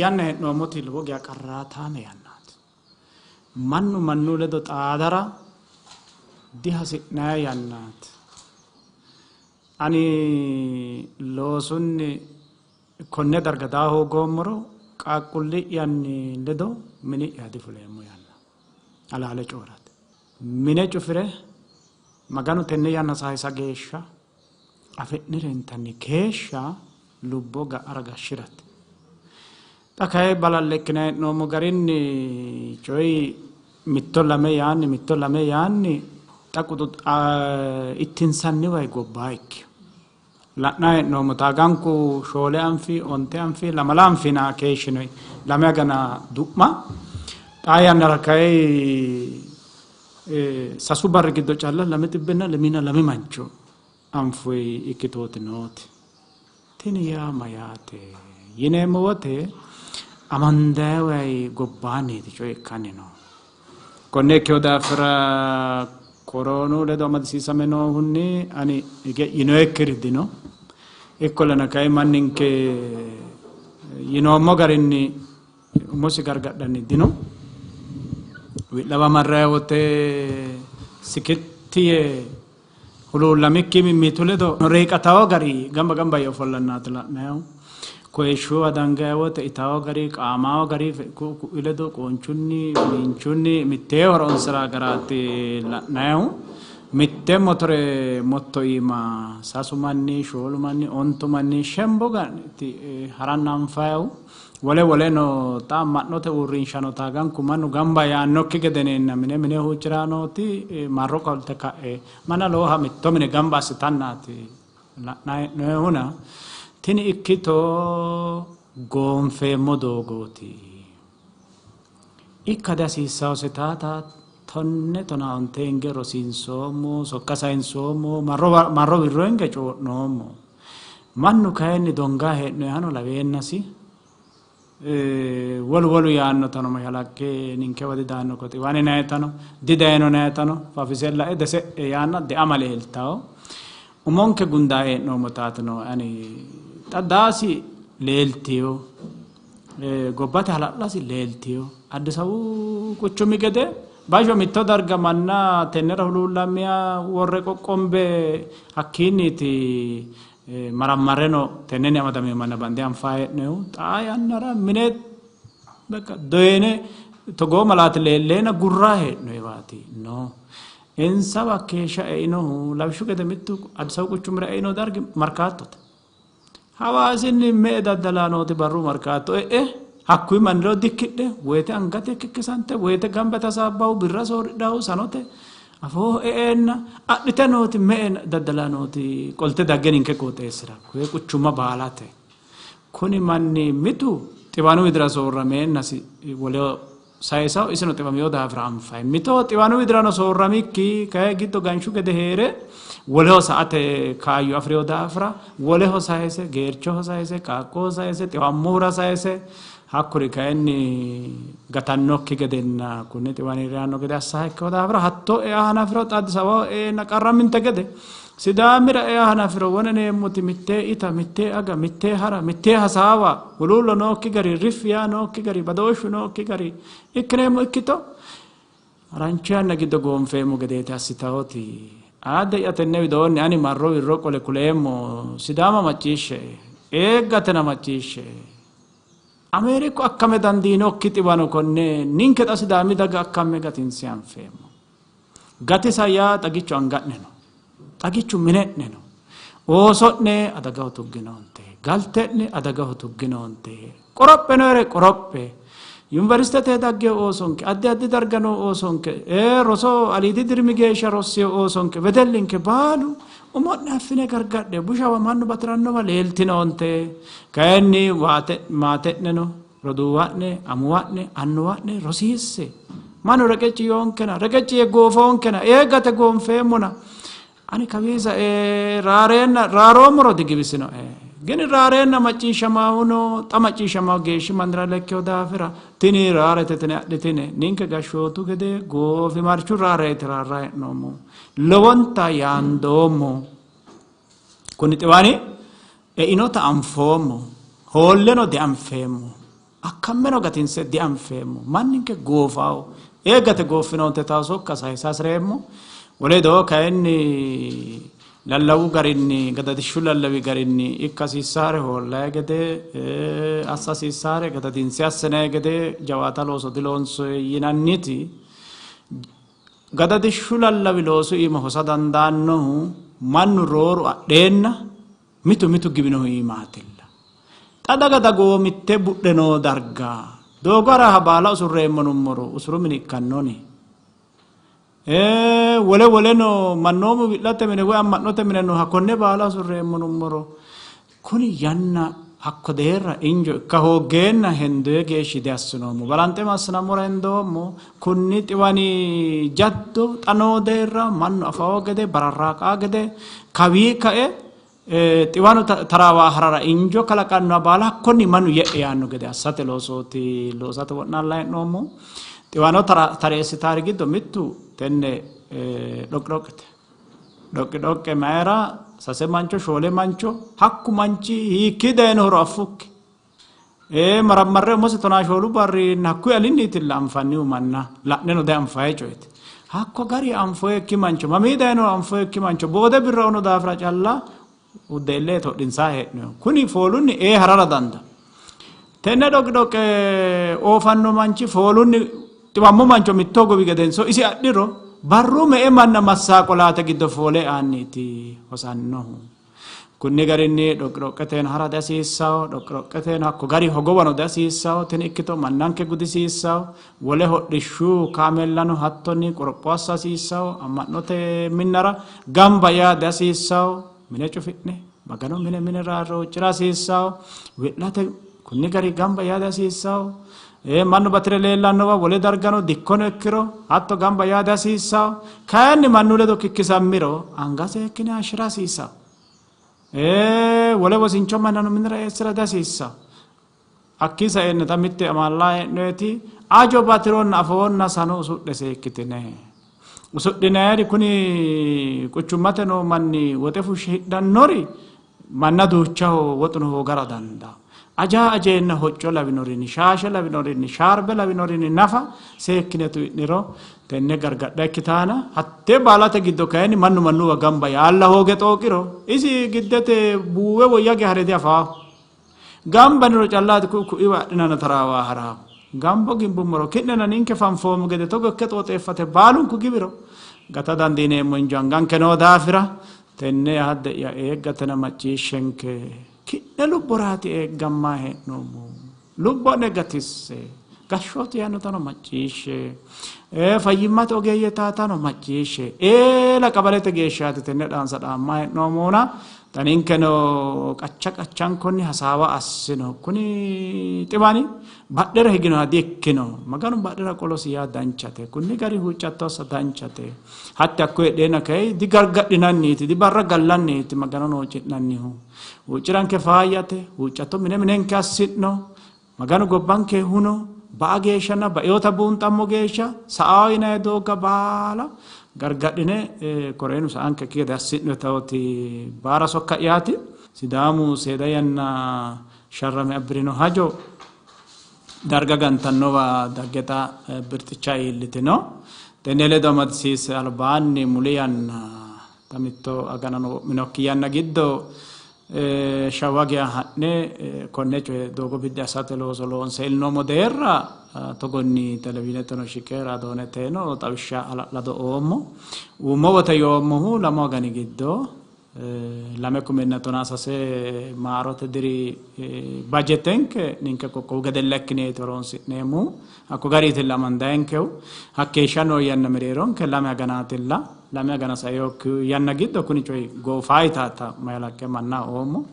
Yanna hee'noommoti lowo geya qarraataame yannaati. Mannu mannu ledo xaadara dihasi'nanni yannaati. Ani loosunni konne darga daa hoogoommoro qaaqquulli'yanni ledo mini'ya difuleemmo yanna. Halaale coyi'rate. Mine cufire Maganu tenne yanna sayisa geeshsha afi'nire intanni keeshsha lubbo ga'ara gashshirate. Xa kayi balalle ikkine hee'noommo garinni coyi mitto lame yaanni mitto lame yaanni xa ittinsanni wayi gobbaa ikkino. La'nanni hee'noommo taaganku 4 anfi 9 anfi 2 anfi na keeshshino 2 agana du'ma. Xaa yannara kayi 3 barri giddo calla 202 mancho anfoyi ikkitooti nooti. Tini yaa mayaate yineemmo wote amandayi wayi gobbaanniiti coyi ikkanni no. Konne ikkino daafira koroonu ledo amadisiisame noohunni ani hige yinoyikkiri dino. Ikkollana kayi manninke yinoommo garinni umosi gargadhanni dino. Wi'lawa marrayi wote sikitti yee huluullamikki mimmitu ledo reeqatawo gari gamba gamba yee ofollannaati la'nayihu. Koyishshuwa dangayi wote itawo gari qaamawo gari ku'u ledo qoonchunni miinchunni mittee horonsira garaati la'nayihu. Mitte motore motto iima 3 manni 4 manni 9 manni shembo ga'niti haranna anfayihu. Wole woleno xa amma'note uurrinshano taaganku mannu gamba yaannokki gede neenna mine mine huucciraanooti marro qolte ka'e manna lowoha mitto mine gamba assitannaati la'nanni hee'noonnihuna tini ikkito goonfeemmo doogooti. Ikka dihasiissahose taata 10 15 hinge rosiinsoommo, sokka sayinsoommo, marro wirro hinge coo'noommo. Mannu kayinni dongaa hee'noyihano laweennasi wolu wolu yaannotano mashalaqqe ninkewa didaanno ko xiwani nayitano didayino nayitano fafise lae dese'e yaanna deama leeltawo. Umonke gundaa hee'noommo taatino ani xa daasi leeltiyo gobbate hala'lasi leeltiyo. Addis Ababu quchumi gede basho mitto darga manna tennera huluullammiya worre qoqqombe hakkiinniiti marammarreno tennenni amadamino manna bande anfaa hee'noyihu. Xaa yannara mine bakka doyine togoo malaati leelleena gurraa hee'noyiwaati no. Insawa keeshsha einohu lawishshu gede mittu Addis Ababu quchumira eino dargi Markaattote. Hawaasinni me''e daddalaanooti barru Markaatto e'e hakkuyi manniro dikkidhe woyite angate kikkisante woyite gamba tasaabbahu birra soorridhahu sanote afoo e'eenna adhite nooti me''e daddalaanooti qolte dagge ninke qooxeessira kuye quchumma baalate. Kuni manni mitu xiwanu widira soorrameennasi woleho sayisawo isino xiwamiyo daafira anfayi. Mito xiwanu widirano soorramikki kayi giddo ganshu gede hee're woleho sa''ate kaayyo afi'rino daafira woleho sayise, geerchoho sayise, qaaqqoho sayise, xiwammohura sayise hakkuri kayinni gatannokki gedenna kunni xiwani reyanno gede assaha ikkino daafira hatto ea hanafiro xa Addis Ababaho e'eenna qarramminte gede Sidaamira ea hanafiro wone neemmoti mittee ita, mittee aga, mittee hara, mittee hasaawa, huluullo nookki gari, riffi yaa nookki gari, badooshshu nookki gari ikkineemmo ikkito harancho yanna giddo goonfeemmo gedeeti assitawoti. Aadde'ya tenne widoonni ani marro wirro qole kuleemmo, Sidaama macciishshe, eeggatena macciishshe. Ameeriku akkame dandiinokki xiwano konne ninke xa Sidaami daga akkamme gatinse anfeemmo. Gatisa yaa xagichu anga'ne no, xagichu mine'ne no. Ooso'ne adagaho tugginoonte, galte'ne adagaho tugginoonte, qorophe noore qorophe. Yuniversitete daggino oosonke, addi addi darga noo oosonke, roso aliidi dirimi geeshsha rossino oosonke, wedellinke baalu umo'ne affine gargadhe, bushawa mannu bati'rannowa leeltinoonte. Kayinni maate'neno roduuwa'ne, amuwa'ne, annuwa'ne rosiisse. Mannu reqecci yoonkena, reqecci yee goofoonkena, eeggate goonfeemmona. Ani kawiisa raareenna raaroommoro digiwisinoe. Gini raareenna macciishshamaahuno xa macciishshamaahu geeshshi mannira lekkeho daafira tini raarete tine adhitine ninke gashshootu gede goofimarchu raareeti raarra hee'noommo. Lowonta yaandoommo. Kuni xiwani einota anfoommo, hoolleno dianfeemmo. Akkammeno gatinse dianfeemmo. Manninke goofawo. Eeggate gooffinoonte tawo sokka sayisa hasireemmo. Woledo kayinni lallawu garinni gadadishshu lallawi garinni ikka hasiissaare hoollayi gede assa hasiissaare gadadinse assinayi gede jawaata looso diloonsoyi yinanniti gadadishshu lallawi loosu iima hosa dandaannohu mannu rooru adheenna mitu mitu giwinohu iimaatilla. Xa daga dagoomitte budhe noo darga doogo haraha baala usurreemmo nummoro usuru mini ikkannoni? Wole woleno mannoomu wi'late mine woy amma'note mine nooha konne baala usurreemmo nummoro kuni yanna hakko deerra injo ikka hooggeenna hendoye geeshshi diassinoommo. Balanxe massinammora hendoommo kunni xiwani jaddo xa noo deerra mannu afawo gede bararraaqaa gede kawii kae xiwanu taraawa harara injo kalaqannoha baala hakkonni mannu ye'e yaanno gede assate loosooti loosate wo'naalla hee'noommo. Xiwano tareessitaari giddo mittu tenne dhoqidhoqqete. Dhoqidhoqqe mayira sase mancho shoole mancho hakku manchi hiikkii dayinohoro affukki. Marammarre umose 14 barri hakkuyi alinniitilla anfannihu manna la'neno dianfayi coyeeti. Hakko gari anfoyekki mancho mamii dayinohoro anfoyekki mancho boode birra ono daafira calla uddeellee todhinsaa hee'noyi. Kuni foolunni harara danda. Tenne dhoqidhoqqe oofanno manchi foolunni xiwammo mancho mitto gowi gedenso isi adhiro barru me'e manna massaaqolaate giddo foole aanniiti hosannohu. Kunni garinni dhoqidhoqqeteeno hara dihasiissawo, dhoqidhoqqeteeno hakko gari hogowano dihasiissawo, tini ikkito mannanke gudisiissawo, wole hodhishshu kaameellano hattonni qoropho assa hasiissawo, amma'note minnara gamba yaa dihasiissawo, mine cufi'ne Maganu mine mine raarre huuccira hasiissawo, wi'late kunni gari gamba yaa dihasiissawo, mannu batire leellannowa wole dargano dikkono ikkiro hatto gamba yaa dihasiissawo, kayinni mannu ledo kikkisammiro anga seekkine hashshira hasiissawo. Wole wosincho mannano minira eessira dihasiissawo. Hakkii saeenna xa mitte amaallaa hee'noyeti ajo batironna afoonna sano usudhe seekkitine. Usudhinayiri kuni quchummate noo manni woxe fushshe hidhannori manna duuchaho woxuno hoogara dandawo. Ajaa ajeenna hocco lawinorinni, shaashe lawinorinni, shaarbe lawinorinni nafa seekkine tui'niro tenne gargadha ikkitaana. Hattee baalate giddo kayinni mannu mannuwa gamba yaalla hooge xooqiro isi giddete buuwe woyyage hare diafaaho. Gamba niro callaati ku'u ku'iwa adhinanna taraawaa haraahu. Gambo gimbummoro ki'nena ninke fanfoommo gede togo ikke xooxeeffate baalunku giwiro gata dandiineemmo injo anganke noo daafira tenne ahadde'ya eeggatena macciishshenke. Ki'ne lubboraati eeggammaa hee'noommo. Lubbo'ne gatisse. Gashshootu yaannotano macciishshe. Fayyimmate ogeeyye taatano macciishshe. Eela qabalete geeshshaati tenne dhaansa dhaammaa hee'noommona xa ninkeno qacha qachankonni hasaawa assino. Kuni xiwani badhera higinoha di''ikkino. Maganu badhera qolosi yaa danchate. Kunni gari huuccatto assa danchate. Hatti hakko heedheenna kayi digargadhinanniiti, dibarra gallanniiti Magano nooci'nannihu. Huucciranke faayyate, huuccatto mine minenke assi'no. Maganu gobbanke huno ba'a geeshshanna baeota buunxammo geeshsha sa'ao yinanni doogga baala gargadhine koreenu sa'ankekki gede assi'no tawoti baara sokka'yaati. Sidaamu seeda yanna sharrame abbirino hajo darga gantannowa dagge xa birxicha iillitino. Tenne ledo amadisiisse albaanni muli yanna xa mitto aganano wo'minokki yanna giddo Shawa geya ha'ne konne coye doogo biddi assate looso loonse ilinoommo deerra togonni televizhiineteno shiqe raadooneteno xawishsha hala'lado oommo. Uummo wote yoommohu 2 agani giddo 2013 maarote diri bajetenke ninke qoqqowu gedella ikkineeti horonsi'neemmohu. Hakko gariitilla amandayenkehu. Hakkeeshsha noo yanna mereeronke 2 aganaatilla. 2 agana sainokki yanna giddo kuni coyi goofaayitaata mayalaqqe manna oommo.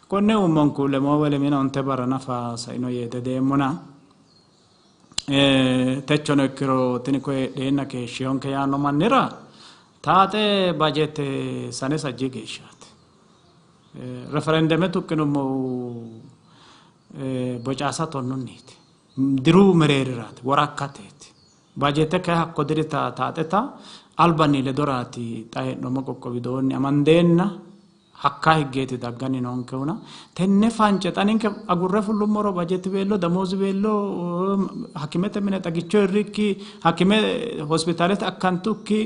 Konne uummonku lemoowe lemina onte barra nafa saino yee dedeemmona. Techono ikkiro tini koye heedheenna keeshshihonke yaanno mannira taaxe bajete sane sajji geeshshaati. Referendeme tuqqinummohu bocaasa tonnunniiti. Diru mereeriraati, worakkateeti. Bajete kayi hakko dirita taaxeta albanni ledoraati xa hee'noommo qoqqowi widoonni amandeenna Hakka higgeeti dagganni noonkehuna tenne fance xa ninke agurre fullummoro bajetiweello damooziweello hakimete mine xagicho hirrikki hakime hospitaalete akkantukki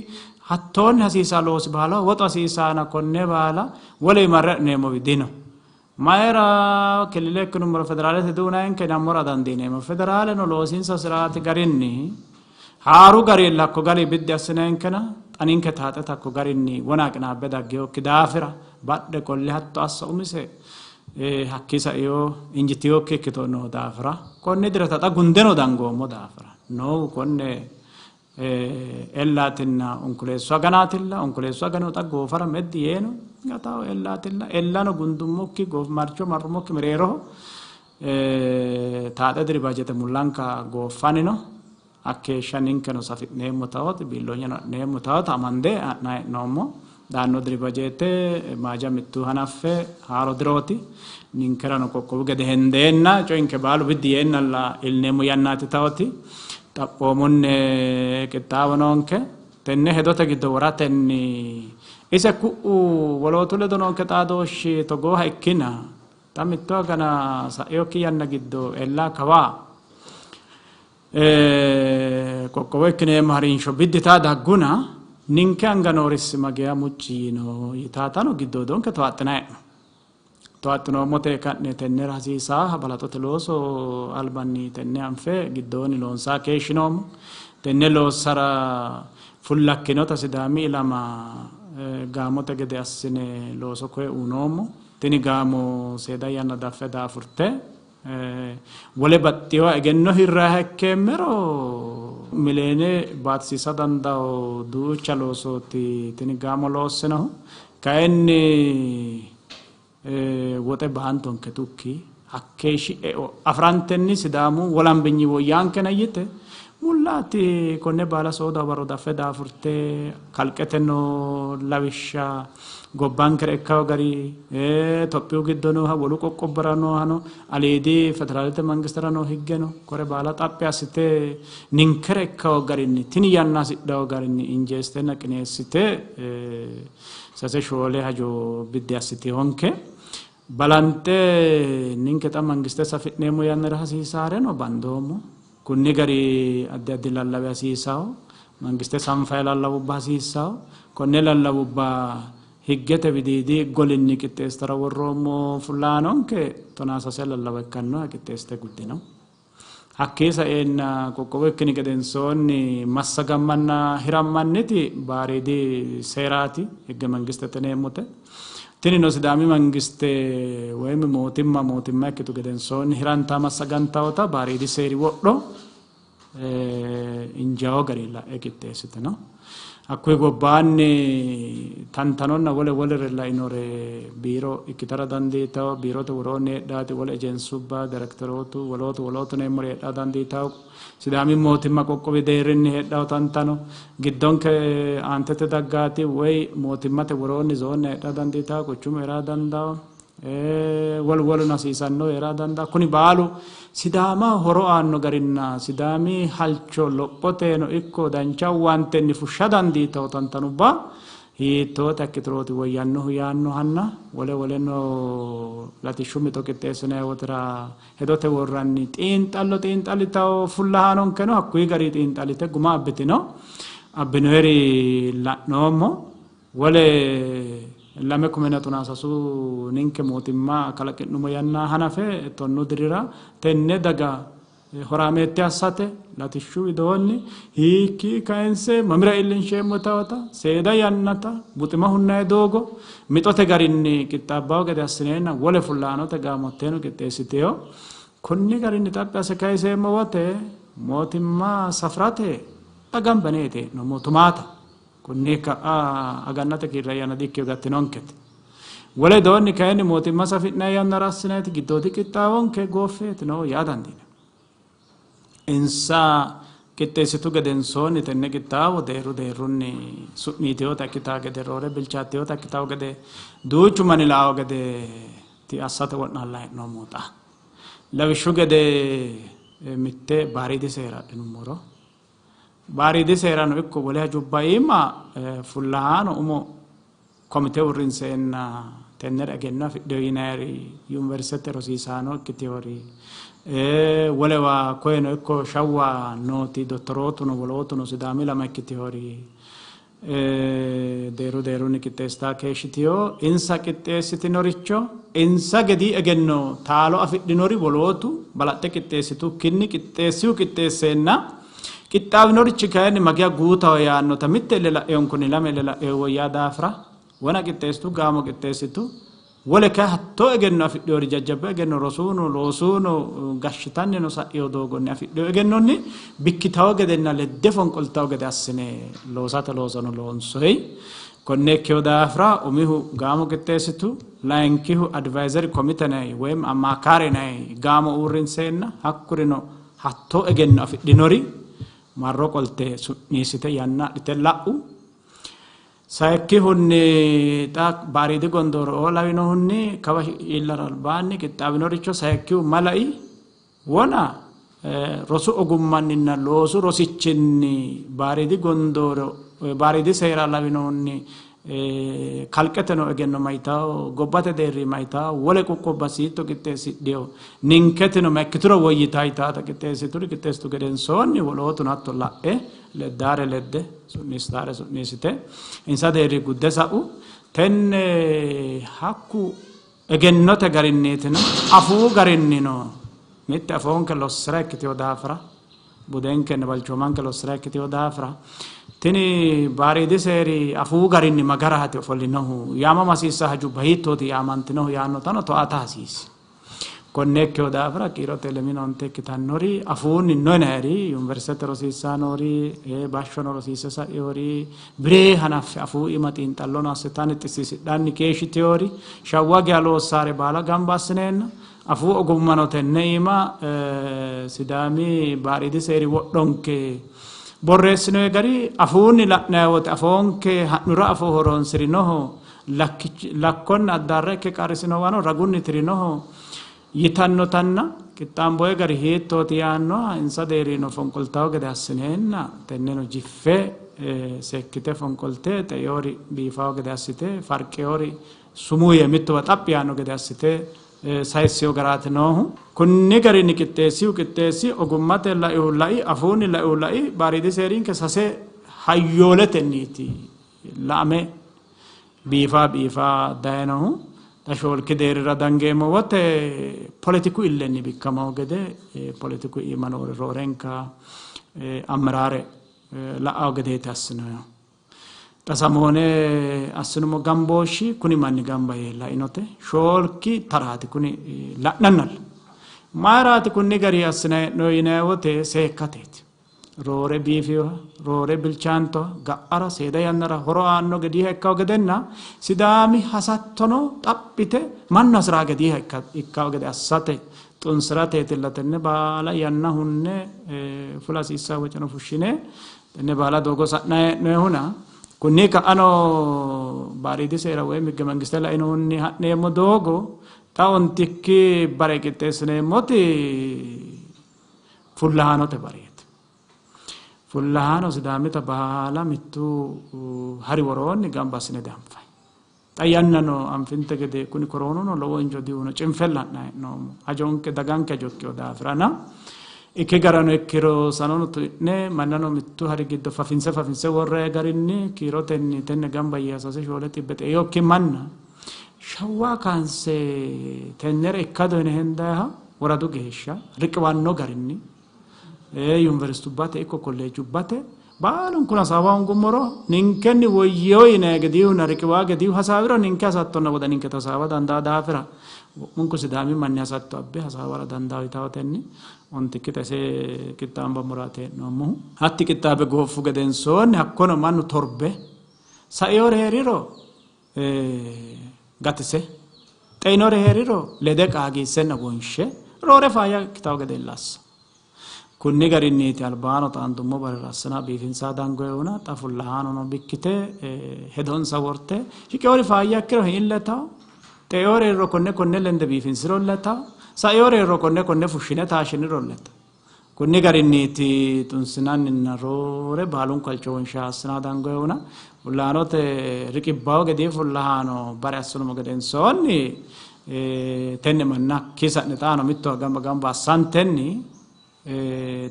hattoonni hasiisa loosi baala woxu hasiisaana konne baala wole marre adhineemmowi dino. Mayra kilile ikkinummoro federaalete duunayinke nammora dandiineemmo. Federaaleno loosinsa siraati garinni haaru gari hakko gari biddi assineenkena xa ninke taaxete hakko garinni wona qinaabbe daggeyokki daafira badhe qolle hatto assa umise hakkii saeyo injiteyokki ikkito noo daafira konni dirata xa gundeno dangoommo daafira noohu konne ellaatinna onkoleessu aganaatilla. Onkoleessu agano xa goofara meddi yeeno gatawo ellaatilla. Ellano gundummokki goofimarcho marrummokki mereeroho taaxe diri bajete mullanka gooffanni no. Hakkeeshsha ninkeno safi'neemmo tawoti biilloonyeno adhineemmo tawota amande ha'nayi hee'noommo. Daanno diri bajete maaja mittu hanaffe haaro dirooti. Ninkerano qoqqowu gede hendeenna coyinke baalu biddi yeennalla ilneemmo yannaati tawoti. Xaphoomunni qixxaawo noonke. Tenne hedote giddo woratenni ise ku'u wolootu ledo noonke xaadooshshi togooha ikkina xa mitto agana sa'eyokki yanna giddo ella kawa qoqqowo ikkineemmo harinsho bidditaa dagguna ninke anga noorissi mageya mucci yiino yitaatano giddoodonke towaxxinayi hee'no. Towaxxinoommote ka'ne tennera hasiisaaha balaxote looso albanni tenne anfe giddoonni loonsaa keeshshinoommo. Tenne loossara fullakkinota Sidaami ilama gaamote gede assine looso koye uyinoommo. Tini gaamo seeda yanna daffe daafurte wole baxxeyoha egenno hirraaha ikkeemmero mileene baatisiisa dandawo duucha loosooti tini gaamo loossinohu. Kayinni woxe baantonke tukki hakkeeshshi eo afirantenni Sidaamu wolambinyi woyyaankena yite mullaati konne baala soodo hawarro daffe daafurte kalqete noo lawishsha gobbankera ikkawo gari Tophiyu giddo nooha wolu qoqqobbara noohano aliidi federaalete mangistera noo higgeno kore baala xaphi assite ninkera ikkawo garinni tini yanna hasidhawo garinni injeessitenna qineessite sase shoole hajo biddi assitehonke. Balanxe ninke xa mangiste safi'neemmo yannara hasiisaareno bandoommo. Kunni gari addi addi lallawi hasiisawo mangiste sanfayi lallawubba hasiissawo konne lallawubba higgete widiidi golinni qixxeessitara worroommo fullaanonke 13 lallawa ikkannoha qixxeessite guddino. Hakkii saeenna qoqqowo ikkini gedensoonni massagammanna hirammanniti baariidi seeraati higge mangistete yineemmote. Tinino Sidaami mangiste woyim mootimma mootimma ikkitu gedensoonni hiranta massagantawota baariidi seeri wodho injawo gari la'e qixxeessitino. Hakkuyi gobbaanni tantanonna wole wolere lainore biiro ikkitara dandiitawo, biirote woroonni heedhaati wole ejensubba direkterootu wolootu wolootu neemmori heedhaa dandiitawo. Sidaami mootimma qoqqowi deerrinni heedhawo tantano giddonke aantete daggaati woy mootimmate woroonni zoone heedhaa dandiitawo, quchumu heeraa dandawo, wolu woluno hasiisanno heeraa dandawo. Kuni baalu Sidaama horo aanno garinna Sidaami halcho lophoteno ikko dancha owaantenni fushsha dandiitawo tantanubba hiittoote akkiturooti woyyannohu yaannohanna wole woleno latishshu mixo qixxeessinanni wotira hedote worranni xiinxallo xiinxallitawo fullahaanonkeno hakkuyi gari xiinxallite guma abbitino. Abbinoeri la'noommo. Wole 2013 ninke mootimma kalaqi'nummo yanna hanafe 10 dirira tenne daga horaameette assate latishshu widoonni hiikki kayinse mamira iillinsheemmo tawata seeda yannata buxima hunnayi doogo mixote garinni qixxaabbawo gede assineenna wole fullaanote gaamotteeno qixxeessiteyo. Konni garinni xaphi asse kayiseemmo wote mootimma safrate xa gambaneeti hee'noommo tumaata. Kunni ka'a agannate kiirra yanna dikkiyo gattinonkete. Wole doonni kayinni mootimma safi'nanni yannara assinanniti giddoodi qixxaawonke gooffeeti no yaa dandiinanni. Insa qixxeessitu gedensoonni tenne qixxaawo deerru deerrunni su'niiteyota ikkitaa gede roore bilchaatteyota ikkitawo gede duuchu manni la'awo gede ti assate wo'naallayi hee'noommo xa. Lawishshu gede mitte baariidi seera adhinummoro baariidi seerano ikko wole hajubba iima fullahaano umo komite uurrinseenna Tennere egenno afidhino yinayiri yuniversitete rosiisaano ikkiteyoori wolewa koyeno ikko Shawwa nooti dottorootuno wolootuno Sidaami ilama ikkiteyoori deeru deerunni qixxeessitaa keeshshiteyo. Insa qixxeessitinoricho insa gedii egenno taalo afidhinori wolootu balaxxe qixxeessitukkinni qixxeessihu qixxeesseenna qixxaawinorichi kayinni magiya guutaho yaannota mitte ille la'ehunkunni lame ille la'ehu woyyaa daafira wona qixxeessitu gaamo qixxeessitu wole kayi hattoo egenno afidhinori jajjabba egenno rosuuno loosuuno gashshitannino sa'ino doogonni afidhino egennonni bikkitawo gedenna ledde fonqoltawo gede assine loosate loosono loonsoyi. Konne ikkeyo daafira umihu gaamo qixxeessitu, layinkihu advisory committee nayi woyim ammaakaare nayi gaamo uurrinseenna hakkurino hattoo egenno afidhinori marro qolte su'niissite yanna adhite la'u. Sayikkihunni xa baariidi gondooro lawinohunni kawa iillara albaanni qixxaawinoricho sayikkihu malai wona rosu ogummanninna loosu rosichinni baariidi gondooro baariidi seera lawinohunni kalqeteno egenno mayitawo gobbate deerri mayitawo wole qoqqobba siitto qixxeessidhino ninketino ma ikkituro woyyitaa yitaata qixxeessituri qixxeessitu gedensoonni wolootuno hatto la'e leddaare ledde su'niissitaare su'niissite insa deerri gudde sa'u. Tenne hakku egennote garinniitino afuu garinnino mitte afoonke lossira ikkiteyo daafira budenkenna balchoomanke lossira ikkiteyo daafira tini baariidi seeri afuu garinni magaraati ofollinohu yaamama hasiissa hajubba hiittooti yaamantinohu yaannotano to'ata hasiisi. Konne ikkeyo daafira kiirote lemina onte ikkitannori afuunni no yinayiri yuniversitete rosiissaanori bashshono rosiisse sa'iyori biree hanaffe afuu iima xiinxallono assitanni xissiisidhanni keeshshiteyori Shawwa geya loossaare baala gamba assineenna afuu ogummano tenne iima Sidaami baariidi seeri wodhonke borreessinoyi gari afuunni la'nayi wote afoonke ha'nura afoo horoonsirinoho lakkonna addaarra ikke qarrisinowano ragunni tirinoho yitannotanna qixxaamboye gari hiittooti yaannoha insa deerrino fonqoltawo gede assineenna tenneno jiffe seekkite fonqolte xe'eyoori biifawo gede assite farqeyoori sumuu yee mittowa xaphi yaanno gede assite sayissino garaati noohu. Kunni garinni qixxeessihu qixxeessi ogummate laihu lai afuunni laihu lai baariidi seerinke sase hayyooletenniiti la'ame biifaa biifaa dayinohu. Xa shoolki deerrira dangeemmo wote poletiku illenni bikkamawo gede poletiku iima noori roorenka amiraare la'awo gedeeti assinoyihu. Xa samoone assinummo gambooshshi kuni manni gamba yee lainote shoolki taraati kuni la'nannalla. Mayiraati kunni gari assinayi hee'noyi yinayi wote seekkateeti. Roore biifiyoha, roore bilchaantoha, ga'ara seeda yannara horo aanno gediiha ikkawo gedenna Sidaami hasattono xaphite mannu hasiraa gediiha ikkawo gede assate xunsirateetilla tenne baala yanna hunne fula hasiissanno woceno fushshine tenne baala doogo sa'nayi hee'noyihuna kunni ka'ano baariidi seera woy higge mangiste lainohunni ha'neemmo doogo xa ontikki bare qixxeessineemmoti fullahaanote bareeti. Fullahaano Sidaamita baala mittu hari woroonni gamba assine dianfayi. Xa yannano anfinte gede kuni koroonuno lowo injo diuno cinfe la'nayi hee'noommo. Hajonke daganke hajo ikkeyo daafirana ikke garano ikkiro sanono tu'ne mannano mittu hari giddo fafinse fafinse worrayi garinni kiirotenni tenne gamba yee sase shoole xibbe xeiyokki manna Shawwa kaanse tennera ikkado yine hendayiha woradu geeshsha riqiwanno garinni yuniversitubbate ikko kolleejubbate baalunkun hasaawa hoongummoro ninkenni woyyewo yinayi gediihunna riqiwaa gediihu hasaawiro ninke hasattonna wodaninketa hasaawa dandaa daafira wo'munku Sidaami manni hasatto abbe hasaawara dandaa yitawotenni ontikki xese qixxaambammora hee'noommohu. Hatti qixxaabe gooffu gedensoonni hakkono mannu torbe saiyore hee'riro gatise xeinore hee'riro lede qaagiissenna wonshe roore faayya ikkitawo gede assa. Kunni garinniiti albaano xaandummo barera assina biifinsa dangoyehuna xa fullahaanono bikkite hedonsa worte shiqeori faayya ikkiro hi'letawo xeeore hee'riro konne konne lende biifinsiro letawo saeore hee'riro konne konne fushshine taashshiniro letawo. Kunni garinniiti xunsinanninna roore baalunku halcho wonsha assina dangoyehuna fullahaanote riqibbawo gedii fullahaano bare assinummo gedensoonni tenne manna kisa'ne xaano mittowa gamba gamba assantenni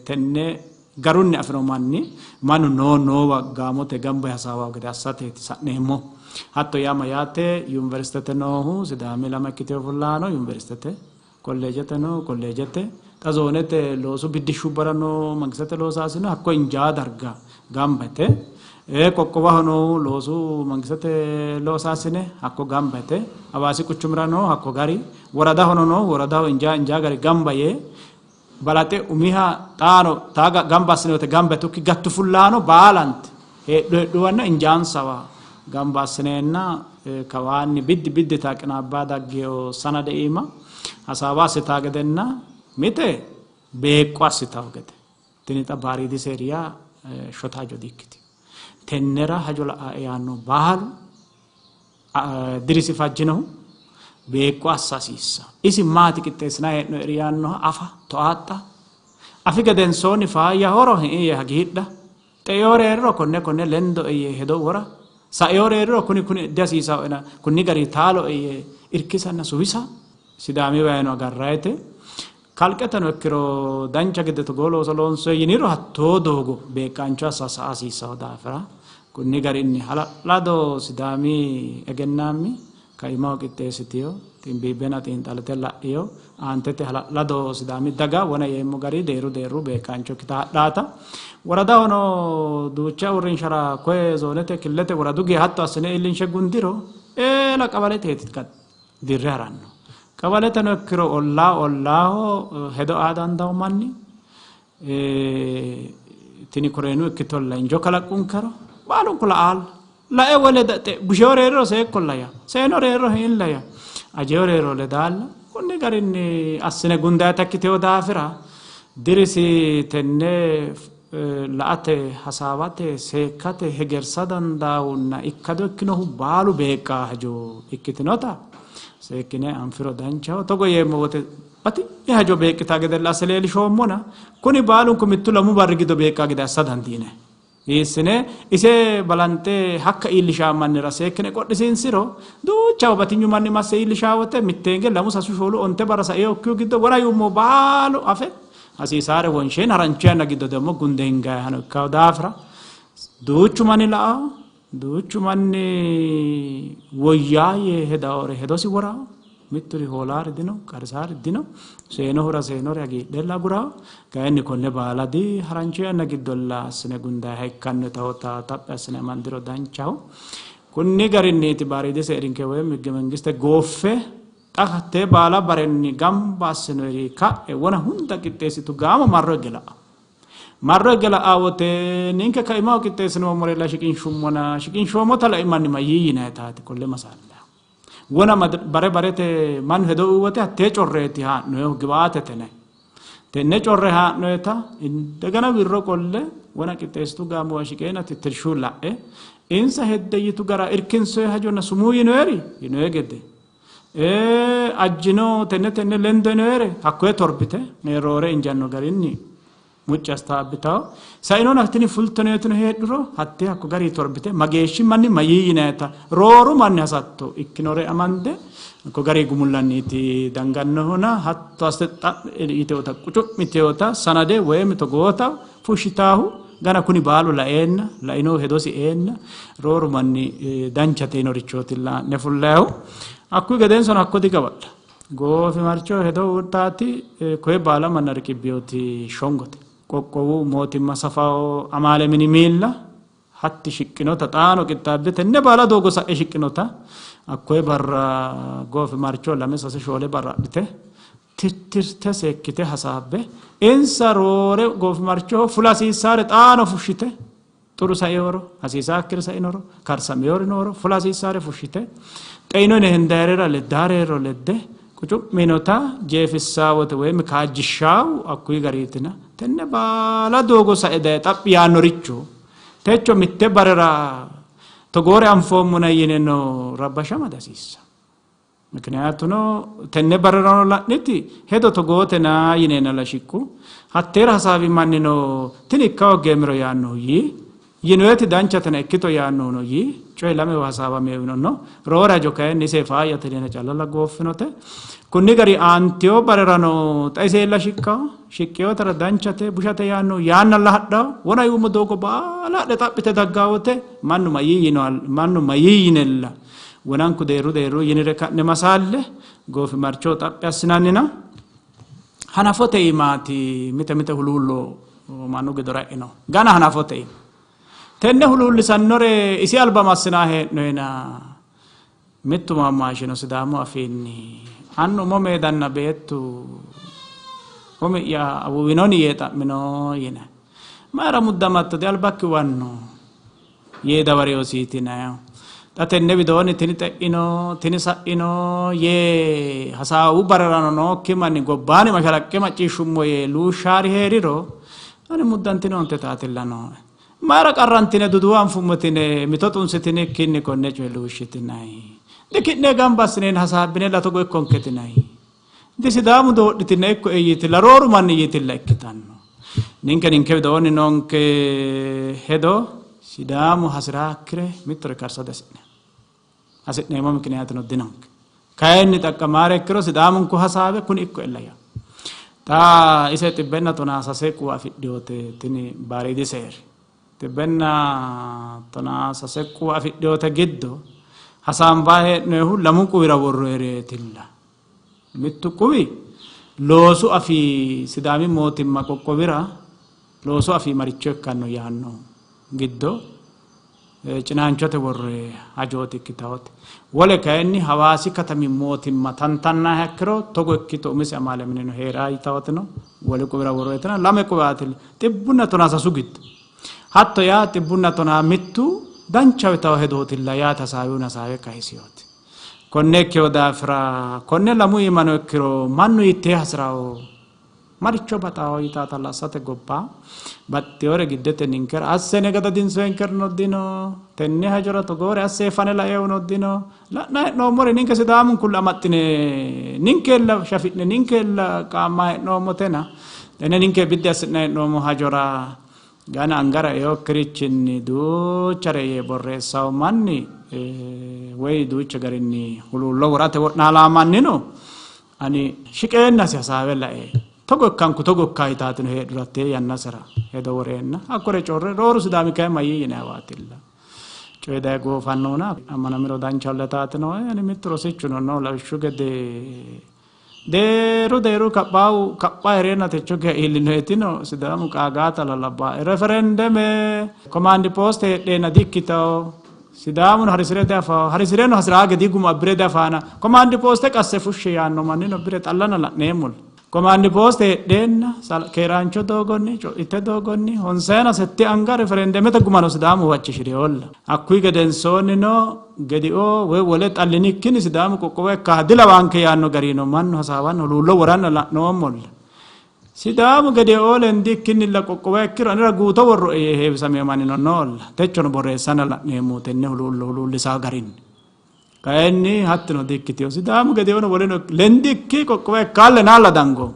tenne garunni afino manni mannu noo noowa gaamote gamba hasaawawo gede assateeti sa'neemmo. Hatto yaa mayyaate? Yuniversitete noohu Sidaami ilama ikkitewo fullahaano yuniversitete, kolleejete noohu kolleejete, xa zoonete loosu biddishshubbara noo mangistete loosaasine hakko injaa darga gamba yite, qoqqowaho noohu loosu mangistete loosaasine hakko gamba yite, Hawaasi quchumira noohu hakko gari, woradahono noohu woradaho injaa injaa gari gamba yee balaxe umiha xaano taaga gamba assinote gamba yitukki gattu fullaano baalante heedhu heedhuwanna injaansawa gamba assineenna kawaanni biddi biddi taa qinaabbaa daggeyo sanade iima hasaawa assitaa gedenna mite beeqqo assitawo gede. Tini xa baariidi seeri yaa shota hajo diikkitino. Tennera hajo la'ae yaanno baalu dirisi fajjinohu beeqqo assa hasiissa. Isi maati qixxeessinanni hee'noeri yaannoha afa, toaaxxa, afi gedensoonni faayyahoro hi'i yee hagiidha, xeeore hee'riro konne konne lendoe yee hedo wora, saeore hee'riro kuni kuni dihasiisaoena kunni garinni taaloe yee irkisanna suwisa Sidaamiwayino agarrayite. Kalqeteno ikkiro dancha gede togoo looso loonsoyi yiniro hattoo doogo beeqqaancho assa sa'a hasiissanno daafira kunni garinni hala'lado Sidaami egennaammi kaimaho qixxeessitino ximbiibbenna xiinxallite la'ino aantete hala'lado Sidaami daga wona yeemmo gari deerru deerru beeqqaancho ikkita hadhaata. Woradahono duucha uurrinshara koye zoonete, killete, woradu geya hatto assine iillinshe gundiro eela qawaleteeti dirre haranno. Qawaleteno ikkiro ollaa ollaaho hedo aa dandawo manni tini koreenu ikkitolla injo kalaqqunkero baalunku la'aalla. Lae wole busheyo reeriro seekkolla yaa, seeno reeriro hiilla yaa, ajeyo reeriro ledaalla. Kunni garinni assine gundayita ikkiteyo daafira dirisi tenne la''ate, hasaawate, seekkate, hegersa dandaawunna ikkado ikkinohu baalu beeqqa hajo ikkitinota seekkine anfiro danchaho. Togo yeemmo wote batinye hajo beeqqitaa gedella asse leellishoommona kuni baalunku mittu lamu barri giddo beeqqa gede assa dandiinanni. Hiissine ise balanxe hakka iillishaa mannira seekkine qodhisiinsiro duuchawa batinyu manni masse iillishaa wote mitteenge lamu sasu shoolu onte barra sainokkihu giddo wona yuummo baalu afe hasiisaare wonsheen harancho yanna giddo demmo gunde hingayihano ikkawo daafira duuchu manni la''awo, duuchu manni woyyaa yee hedaore hedosi worawo, mitturi hoolaari dino, qarrisaari dino, seenohura seenore hagiidhella agurawo. Kayinni konne baala di harancho yanna giddolla assine gundayiha ikkanno yitawota xaphi assine amandiro danchaho. Kunni garinniiti baariidi seerinke woyim higge mengiste gooffe xa hattee baala barenni gamba assinoyiri ka'e wona hunda qixxeessitu gaamo marro higge la'ao. Marro higge la'aa wote ninke kaimaho qixxeessinoommorella shiqinshummona shiqinshoommota lai manni mayyii yinayitaati qolle masaallaho. Wona bare barete mannu hedo uyi wote hattee correeti haa'noyehu giwaatete yinay. Tenne corre haa'noyeta indegena wirro qolle wona qixxeessitu gaamowa shiqeena tittirshu la'e insa hedde yitu gara irkinsoye hajonna sumuu yinoyeri yinoye gede ajjino tenne tenne lendo yinoyere hakkoye torbite roore injanno garinni mucci assite abbitawo. Sainona tini fultonoyetino heedhuro hattee hakko garii torbite mageeshshi manni mayyii yinayita rooru manni hasatto ikkinore amande hakko garii gumullanniiti dangannohuna hatto assite xa'mi yiteota qucu'miteota sanade woyim togoota fushshitaahu gana kuni baalu laeenna lainohu hedosi eenna rooru manni danchate yinorichootilla ha'ne fullayihu. Hakkuyi gedensono hakko digawa'la. Goofimarcho hedo uurtaati koye baala manna riqibbinoti shongote. Qoqqowu mootimma safawo amaale mini miilla hatti shiqqinota xaano qixxaabbe tenne baala doogo sa'e shiqqinota hakkoye barra goofimarcho lame sase shoole barra adhite tittirte seekkite hasaabbe insa roore goofimarchoho fula hasiissaare xaano fushshite xuru sainoro, hasiisaakkiri sainoro, karsameyoori nooro fula hasiissaare fushshite xeino yine hendaayirira leddaare ledde qucu'minota jeefissaa wote woyim kaajjishshaawu hakkuyi gariitina tenne baala doogo sae daye xaphi yaannoricho techo mitte barera togoore anfoommona yineno rabbashama dihasiissanno. Mikniyatuno tenne barrerano la'niti hedo togootena yineenna la shiqqu hatteera hasaawi mannino tini ikka hooggeemmero yaannohu yii yinoeti danchatena ikkito yaannohuno yii coyi lamewa hasaawameewino no roore hajo kayinni ise faayyate yineenna calla la gooffinote kunni gari aanteyo barerano xa iseella shiqqawo shiqqeyotera danchate bushate yaannohu yaannalla hadhawo wona yuummo doogo baala hadhe xaphite daggawote mannu mayyii yino mannu mayyii yinella wonanku deerru deerru yinire ka'ne masaalle goofimarcho xaphi assinannina hanafote iimaati mite mite huluullo mannu giddora e'ino gana hanafote iima tenne huluullisannore isi alba massinaa hee'noyina mittu maammaashino Sidaamu afiinni annu umo meedanna beettu umi'ya awuwinoni yee xa'mino yine mayra muddamatto di albakki wanno yee dawareyosiitinayo xa tenne widoonni tini xe'ino tini sa'ino yee hasaawu barerano nookki manni gobbaani mashalaqqe macciishshummo yee luushshaari hee'riro ani muddantinoonte taatilla nooe mayra qarrantine duduwa anfummotine mito xunsitinikkinni konne coye luushshitinayi diki'ne gamba assineen hasaabbine la togo ikkonketinayi di Sidaamu doodhitine ikko eyyitilla rooru manni yitilla ikkitanno ninke ninke widoonni noonke hedo Sidaamu hasiraakkire mittore karsa dihasi'neemmo hasi'neemmo mikiniyaatino dinonke kayinni xaqqamaare ikkiro Sidaamunku hasaabe kuni ikko ella yaa xa ise 113 quwa afidhiyote tini baariidi seeri 113 quwa afidhiyote giddo hasaambaa hee'noyihu lamu quwira worroyireetilla mittu quwi loosu afii Sidaami mootimma qoqqowira loosu afii maricho ikkanno yaanno giddo cinaanchote worroyi hajooti ikkitawote wole kayinni Hawaasi katami mootimma tantannaha ikkiro togo ikkito umise amaale mineno heeraa yitawoteno wole quwira worroyitina lame quwaatilla 113 giddo hatto yaa 111 dancha yitawo hedootilla yaate hasaawihun hasaawe kayisiyooti konne ikkeyo daafira konne lamu iimano ikkiro mannu hiittee hasirawo maricho baxawo yitaata assate gobba baxxeyore giddete ninkera assene gadadinsoyenkerno dino tenne hajora togoore asse fane laeewuno dino la'na hee'noommori ninke Sidaamun kulla amaxxine ninkella shafi'ne ninkella qaamma hee'noommotena tenne ninke biddi assi'na hee'noommo hajora gana angara eokkirichinni duuchare yee borreessawo manni woy duucha garinni huluullo worate wo'naalaa mannino ani shiqeennasi hasaawe lae togo ikkanku togo ikkaa yitaatino heedhurattee yannasera hedo woreenna hakkore corre rooru Sidaami kayi mayyii yinayiwaatilla coyi daye goofannohuna ammanamiro danchaholla yitaatino ani mittu rosichuno no lawishshu gede deeru deeru kaphaawu kapha hereenna techo geya iillinoetino Sidaamu qaagaata lalabbaa referendeme komaandi pooste heedheenna di ikkitawo Sidaamuno harisire diafawo harisireno hasiraa gede guma abbire diafaana komaandi pooste qasse fushshe yaanno mannino bire xallana la'neemmolla komaandi pooste heedheenna keeraancho doogonni co'itte doogonni honsayina sette anga referendemete gumano Sidaamu huwachishireyolla hakkuyi gedensoonnino gedi'o woy wole xallinikkinni Sidaamu qoqqowo ikka dilawaanke yaanno garino mannu hasaawanna huluullo woranna la'noommolla Sidaamu gede'oo lendikkinnilla qoqqowo ikkiro anera guuto worroe yee heewisameyo mannino noolla techono borreessanna la'neemmo tenne huluullo huluullisaa garinni kayinni hattino di ikkiteyo Sidaamu gede'ono woleno lendikki qoqqowo ikkaalle naalla dango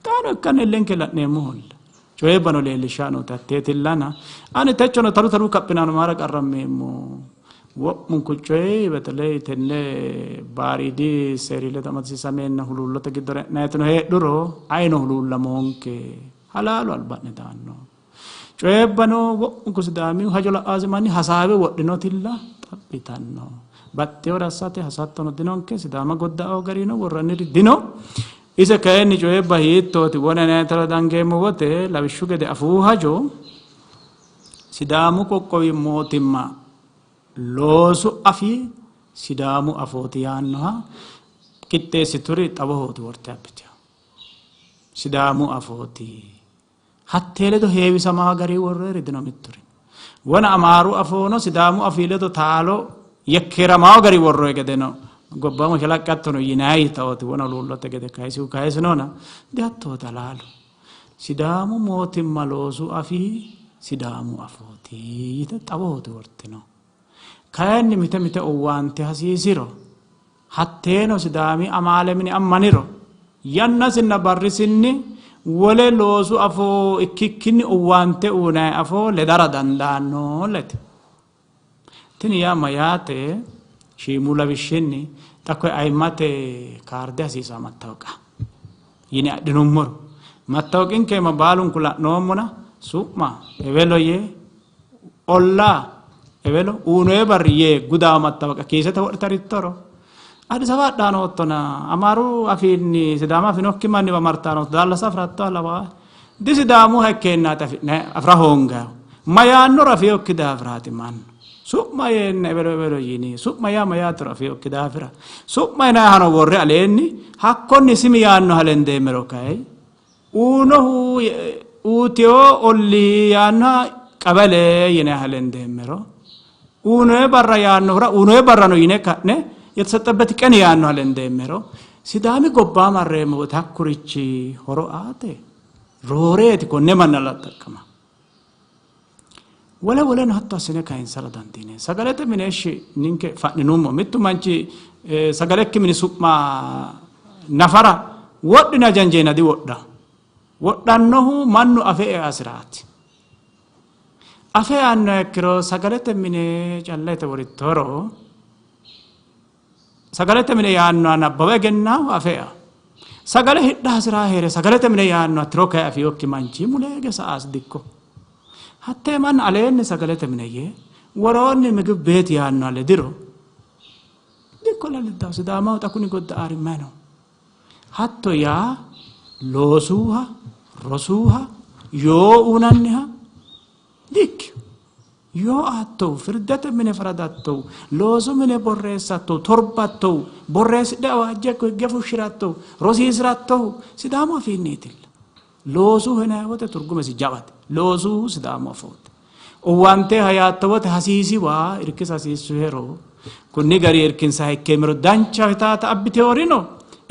xaano ikkanna illenke la'neemmoholla coyibbano leellishshaa nooti hatteetillana ani techono talu talu kaphinaano maara qarrammeemmo wo'munku coyi beteley tenne baariidi seeri ledo amadisiisameenna huluullote giddora e'nayitino heedhuro ayino huluullamoonke halaalu alba'ne daanno coyibbano wo'munku Sidaamihu hajo la'aasi manni hasaawe wodhinotilla xaphitanno baxxeyore assate hasattono dinonke Sidaama godda'oo garino worranniri dino ise kayinni coyibba hiittooti wona inayitara dangeemmo wote lawishshu gede afuu hajo Sidaamu qoqqowi mootimma loosu afii Sidaamu afooti yaannoha qixxeessituri xawohooti worte abbiteyo Sidaamu afooti hattee ledo heewisamaa gari worroyiri dino mitturi wona Amaaru afoono Sidaamu afii ledo taalo yekkeeramawo gari worroyi gedeno gobbamo shalaqqattono yinayi yitawooti wona huluullote gede kayisihu kayisinona dihattooti halaalu Sidaamu mootimma loosu afii Sidaamu afooti yite xawohooti wortino kayinni mite mite owaante hasiisiro Hatteeno Sidaami amaale mini ammaniro yannasinna barrisinni wole loosu afoo ikkikkinni owaante uynanni afoo ledara dandaanno lete. Tini yaa mayyaate? Shiimu lawishshinni xa koye ayimmate kaarde hasiisaa mattawoqa yine adhinummoro mattawoqinke iima baalunku la'noommona su'ma ewelo yee ollaa ewelo uyinoye barri yee gudaa mattawoqa kiisete wodhitarittoro Addis Ababa hadhaa noottona Amaaru afiinni Sidaama afinokki manniwa martaa nootto daallasa afirattoha lawaae. Di Sidaamuha ikkeennaati afi'ne afira hoongayihu. Ma yaannoro afinokki daafiraati mannu. Su'ma yeenna ewelo ewelo yini. Su'ma yaa mayyaatero afinokki daafira. Su'ma yinayihano worre aleenni hakkonni simi yaannoha lendeemmero kayi uyinohu uyitewo ollii yaannoha qebele yinayiha lendeemmero uyinoye barra yaannohura uyinoye barrano yine ka'ne የተሰጠበት ቀን yaannoha lendeemmero Sidaami gobbaa marreemmo wote hakkurichi horo aate rooreeti konne manna laxxaqqama. Wole woleno hatto assine kayinsara dandiineemmo. Sagalete mine ishshi ninke fa'ninummo mittu manchi sagalekki mini su'ma nafara wodhina janjeena diwodha. Wodhannohu mannu afe easiraati. Afe eannoha ikkiro sagalete mine calla yite worittoro sagalete mine yaannoha nabbawe egennaahu afe ea. Sagale hidha hasi'raa hee're sagalete mine yaannoha tiro kayi afinokki manchi muleege sa''aasi dikko. Hattee manna aleenni sagalete mine yee woroonni ምግብ ቤት yaannoha lediro dikko laliddaho. Sidaamaho xa kuni godda''aari mayi no? Hatto yaa loosuha, rosuha, yoo uynanniha dikkino. Yoo aattohu, firdete mine faradattohu, loosu mine borreessattohu, torbattohu, borreessidhe awaajje higge fushshirattohu, rosiisirattohu Sidaamu afiinniitilla. Loosuho yinanni wote turgumesi jawate. Loosuhu Sidaamu afooti. Owaanteha yaatto wote hasiisiwa irkisa hasiissuhero kunni gari irkinsaha ikkeemmero danchaho yitaata abbiteworino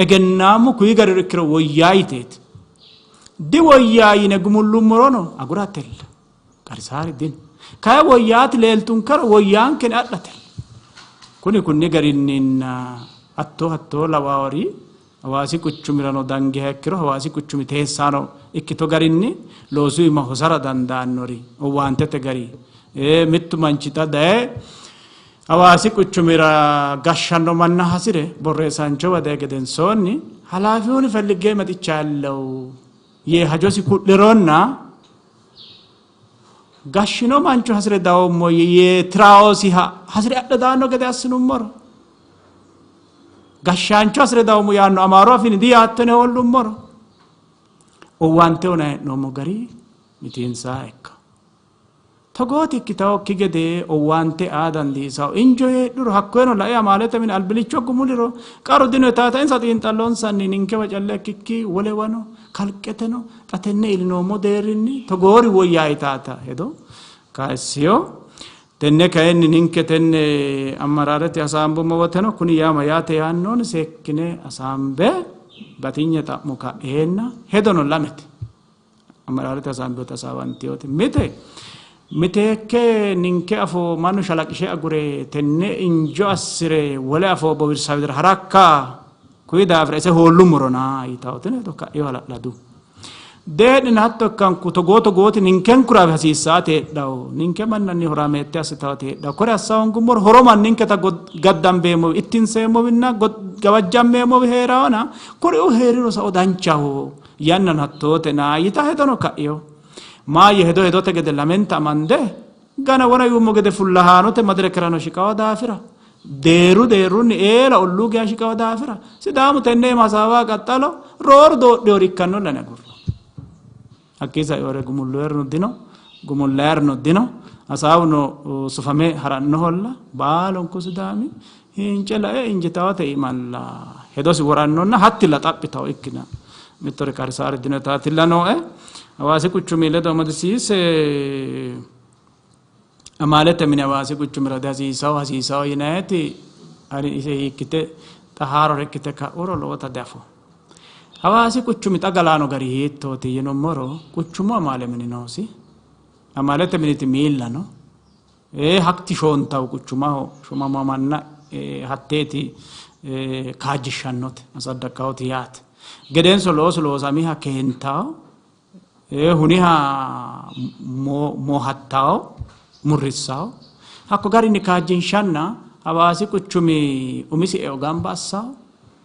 egennaamu kuyi gariro ikkiro woyyaa yiteeti. Diwoyyaa yine gumullummorono aguratella. Qarrisaari dino. Kayi woyyaati leeltunkero woyyaankeni adhatella. Kuni kunni garinninna hattoo hattoo lawaori Hawaasi quchumirano dangiha ikkiro Hawaasi quchumi teessaano ikkito garinni loosu iima hosara dandaannori owaantete gari mittu manchi xa daye Hawaasi quchumira gashshanno manna hasire borreessaanchowa daye gedensoonni halaafiwuni felligge mexichaallew yee hajosi ku'lironna gashshino mancho hasire dawoommo yee tiraosiha hasire adhe daanno gede assinummoro gashshaancho hasire dawoommo yaanno Amaaru afiinni diyaattone hoollummoro owaante uyinanni hee'noommo gari mitiinsaa ikka. Togooti ikkitawokki gede owaante aa dandiisawo injo heedhuro hakkoyeno lae amaalete mine albilicho gumuliro qaru dino yitaata insa xiinxallonsanni ninkewa calla ikkikki wolewano kalqeteno xa tenne iillinoommo deerrinni togoori woyyaa yitaata hedo kayissino. Tenne kayinni ninke tenne ammaraarete hasaambummo woteno kuni yaa mayyaate yaannoon seekkine hasaambe batinye xa'mo ka'eenna hedono lamete. Ammaraarete hasaambewoti hasaawantewoti mite miteekke ninke afoo mannu shalaqishe agure tenne injo assire wole afoo bowirsa widira harakka kuyi daafira ise hoollummorona yitawotino hedo ka'eyo hala'ladu. Dee'nina hatto ikkanku togoo togooti ninkenkura hasiissaate heedhawo ninke mannanni horaameette assitaate heedhawo kore assa hoongummoro horo manninketa gaddambeemmowi ittinseemmowinna gawajjammeemmowi heerawona kuriuu heeriro sao danchaho yannano hattootena yita hedono ka'ino. Maayye hedo hedote gede lamenta amande gana wona yuummo gede fullahaanote madirekerano shiqawa daafira deerru deerrunni eela olluu geya shiqawa daafira Sidaamu tenne iima hasaawa qaxxalo rooru doodhiyori ikkannolla yine agurro. Hakkii saiyore gumulloyerino dino, gumullayerino dino, hasaawuno sufame harannoholla baalunku Sidaami hiince lae injitawate iimalla hedosi worannonna hattilla xaphitawo ikkina mittore qarrisaari dino yitaatilla nooe. Hawaasi quchumi ledo amadisiise amaalete mine Hawaasi quchumira dihasiisawo hasiisawo yinayiti ani ise hiikkite xa haarore ikkite ka'uro lowota diafo. Hawaasi quchumi xa galaano gari hiittooti yinummoro quchumu amaale mini noosi. Amaalete miniti miilla no. Hakti shoontawu quchumaho shomamo manna Hatteeti kaajjishshannote asaddaqawooti yaate. Gedenso loosu loosamiha keentawo huniha moohattawo murrissawo hakko garinni kaajjinshanna Hawaasi quchumi umisi eo gamba assawo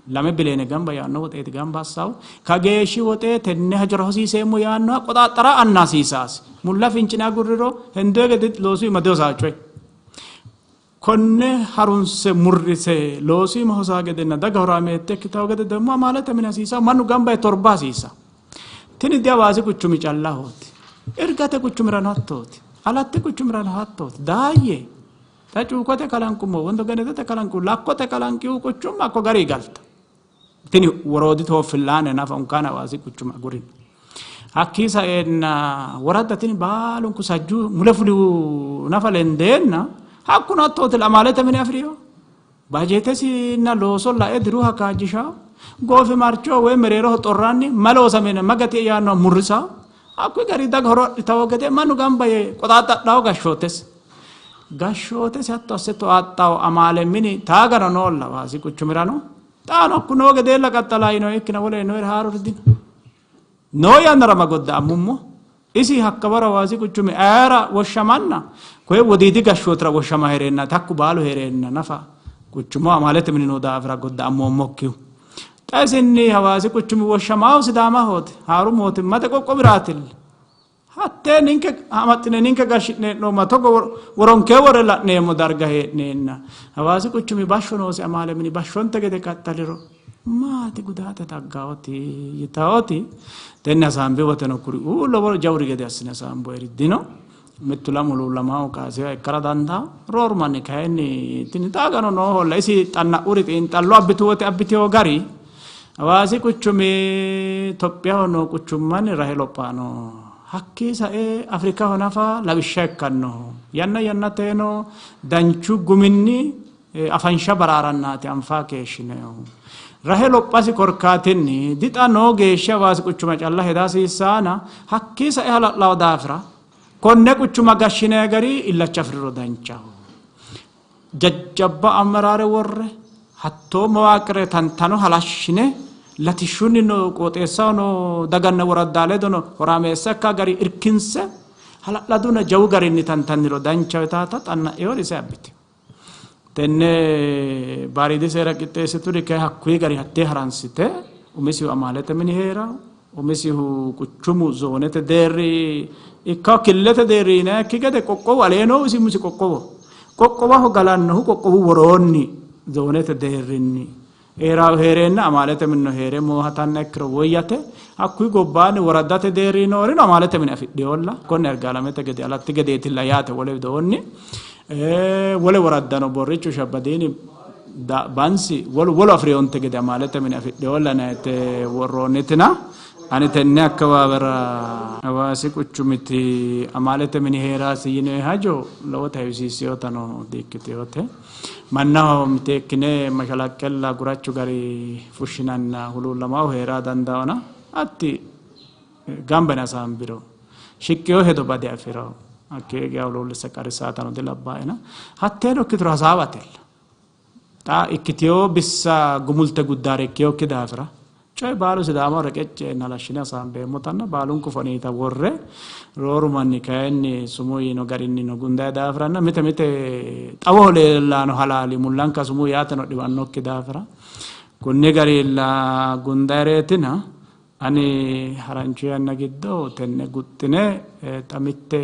2 bileene gamba yaanno woxeeti gamba assawo kageeshshi woxe tenne hajora hosiiseemmo yaannoha qoxaaxxara anna hasiisaasi mulla fincine agurriro hendoyi gede loosu iima dihosaawo coyi. Konne harunse murrise loosu iima hosaa gedenna daga horaameette ikkitawo gede demmo amaalete mine hasiisawo mannu gamba yee torba hasiisawo. Tini di Hawaasi quchumi callahooti. Ergate quchumirano hattooti. Alatti quchumirano hattooti. Daayye xa Cuukote kalanqummo Wondo Gennetete kalanqu Lakkote kalanqihu quchumma hakko gari galta. Tini woroodi tooffillaane nafa unkaan Hawaasi quchuma agurino. Hakkii saeenna woradda tini baalunku sajju mule fulihu nafa lendeenna hakkuno hattooti amaalete mine afi'riyo. Bajeetesinna looso lae diruha kaajjishawo. Goofimarcho woy mereeroho xorranni ma loosameenna ma gati yaannoha murrisawo. Hakkuyi gari daga horo adhitawo gede mannu gamba yee qoxaaxxadhawo gashshootesi. Gashshootesi hatto asse to'aaxxawo amaale mini taagano noolla Hawaasi quchumirano xaano hakku noo gedeella qaxxalaayino ikkina wole noori haaruri dino. Noo yannara ma godda'ammummo isi hakka waro Hawaasi quchumi ayera woshshamanna koye wodiidi gashshootira woshshama hee'reenna hakku baalu hee'reenna nafa quchumu amaalete mini noo daafira godda'ammoommokkihu. Xa isinni Hawaasi quchumi woshshamaahu Sidaamahooti haaru mootimmate qoqqowiraatilla. Hattee ninke amaxxine ninke gashshi'ne hee'noomma togo woronkee wore la'neemmo darga hee'neenna Hawaasi quchumi bashsho noosi amaale mini bashshonte gede qaxxaliro maati gudaate daggaoti yitaoti tenne hasaambi woteno kuriuu lowo jawuri gede assine hasaamboeri dino. Mittu lamu huluullamaahu kaasiha ikkara dandaa. Rooru manni kayinni tini xaagano nooholla isi xanna'uri xiinxallo abbitu wote abbitewo gari Hawaasi quchumi Tophiyaho noo quchummanni rahe lophano. Hakkii sae Afrikaho nafa lawishsha ikkannoho. Yanna yannateeno danchu guminni afansha baraarannaati anfaa keeshshinohu. Rahe lophasi korkaatinni dixa noo geeshsha Hawaasi quchuma calla heda hasiissaana hakkii sae hala'lawo daafira konne quchuma gashshinay gari illacha afiriro danchaho. Jajjabba amaraare worre hattoo mawaaqire tantano halashshine latishshunni no qooxeessaho noo daganna woraddaa ledono horaameessa ikka gari irkinse hala'laduna jawu garinni tantanniro danchaho yitaata xanna'eori ise abbitino. Tenne baariidi seera qixxeessituri kayi hakkuyi gari hattee haransite umisihu amaalete mini hee'rawo umisihu quchumu zoonete deerri ikka killete deerri yinayikki gede qoqqowu alee noohu isi umisi qoqqowo qoqqowaho galannohu qoqqowu woroonni zoonete deerrinni hee'rawo hee'reenna amaalete minino hee're moohatanna ikkiro woyyate. Hakkuyi gobbaanni woraddate deerri noorino amaalete mine afidhinolla. Konne Ergaalamete gede Alatti gedeetilla yaate wole widoonni wole woraddano Borrichu Shabbadiini Bansi wolu wolu afi'rinonte gede amaalete mine afidhinolla yinayte worroonnitina ani tenne akkawaawera Hawaasi quchumiti amaalete mini hee'rasi yinoyi hajo lowota heewisiissinotano di''ikkitinote. Mannaho miteekkine mashalaqqella gurachu gari fushshinanna huluullamaahu hee'ra dandaawona hatti gamba yine hasaambiro shiqqino hedo bade afi'ro hakkee geya huluullisse qarrissaatano dilabbaena hatteeno ikkituro hasaawatella. Xa ikkitewo bissa gumulte guddaare ikkinokki daafira coyi baalu Sidaamaho reqecci yeenna halashshine hasaambeemmotanna baalunku foniita worre rooru manni kayinni sumuu yiino garinnino gundayi daafiranna mite mite xawoho leellanno halaali mullanka sumuu yaateno dhiwannokki daafira kunni garilla gundayireetina ani haranchu yanna giddo tenne guxxine xa mitte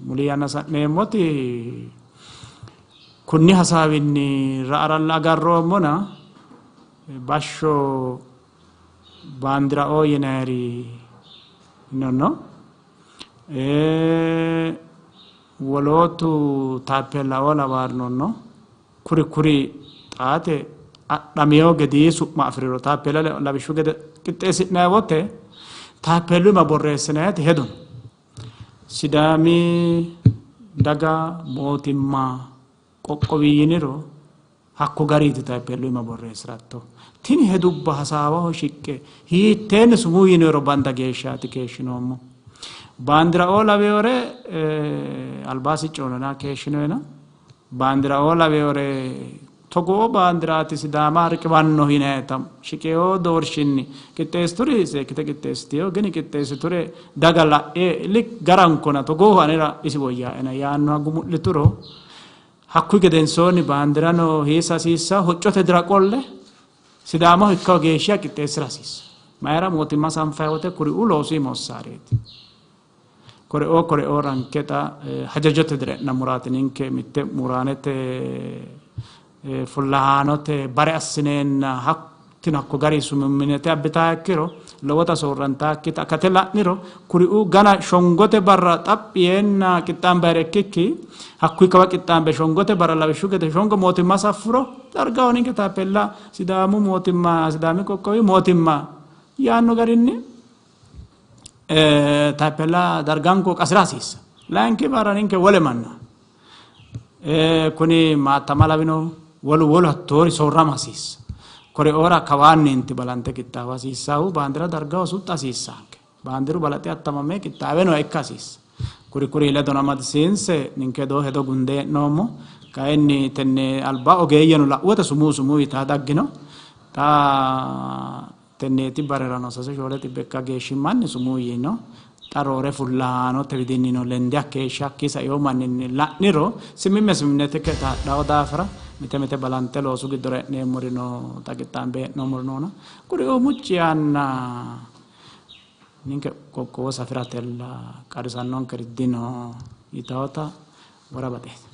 muli yanna sa'neemmoti kunni hasaawinni ra'aralla agarroommona bashsho baandirao yinayiri no wolootu taappeellao lawaarino no kuri kuri xaate adhamiyo gedii su'ma afi'riro taappeella lawishshu gede qixxeessi'nanni wote taappeellu iima borreessinayiti hedo no. Sidaami daga mootimma qoqqowi yiniro hakko gariiti taappeellu iima borreessiratto. Tini hedubba hasaawaho shiqqe hiitteenni sumuu yiniro banda geeshshaati keeshshinoommo. Baandiraoo laweyore albaasi coonona keeshshinoyena baandiraoo laweyore Togoo baandiraati Sidaama riqiwanno yinayta shiqeyo doorshinni qixxeessituri seekkite qixxeessitiyo gini qixxeessiture daga la'e lik garankona togoohu anera isi woyyaena yaannoha gumu'lituro hakkuyi gedensoonni baandirano hiissa hasiissa hoccote dira qolle Sidaamaho ikkawo geeshsha qixxeessira hasiissa. Mayira mootimma sanfayi wote kuriuu loosu mossaareeti. Koreoo koreoo ranke xa hajajote dira e'nammuraati ninke mitte muraanete fullahaanote bare assineenna hattino hakko gari sumimminete abbitaa ikkiro lowota soorrantaakkita akate la'niro kuriuu gana shongote barra xaphi yeenna qixxaambayre ikkikki hakkuyi kawa qixxaambe shongote barra lawishshu gede shongo mootimma saffuro dargaho ninke taapella Sidaamu mootimma Sidaami qoqqowi mootimma yaanno garinni taapella darganko qasira hasiissa. Layinki barra ninke wole manna kuni maattama lawino wolu wolu hattoori soorrama hasiissa. Koreoora kawaanniinti balante qixxaawa hasiissaahu baandira dargaho suxxa hasiissaanke. Baandiru balaxe attamame qixxaawe nooha ikka hasiissa. Kuri kuri ledono amadisiinse ninke hedo hedo gunde hee'noommo. Kayinni tenne alba ogeeyyeno la'u wote sumuu sumuu yitaa daggino. Xa tenneeti barerano 3 4 xibbe ikka geeshshi manni sumuu yiino. Xa roore fullahaanote widinnino lende hakkeeshsha hakkii saino manninni la'niro simimme simimmete hadhawo daafira mite mite balante loosu giddora e'neemmori no xa qixxaambe hee'noommori noona kuriuu mucci yaanna ninke qoqqowo safiratella qarrisannonkeri dino yitawota wora baxeeti.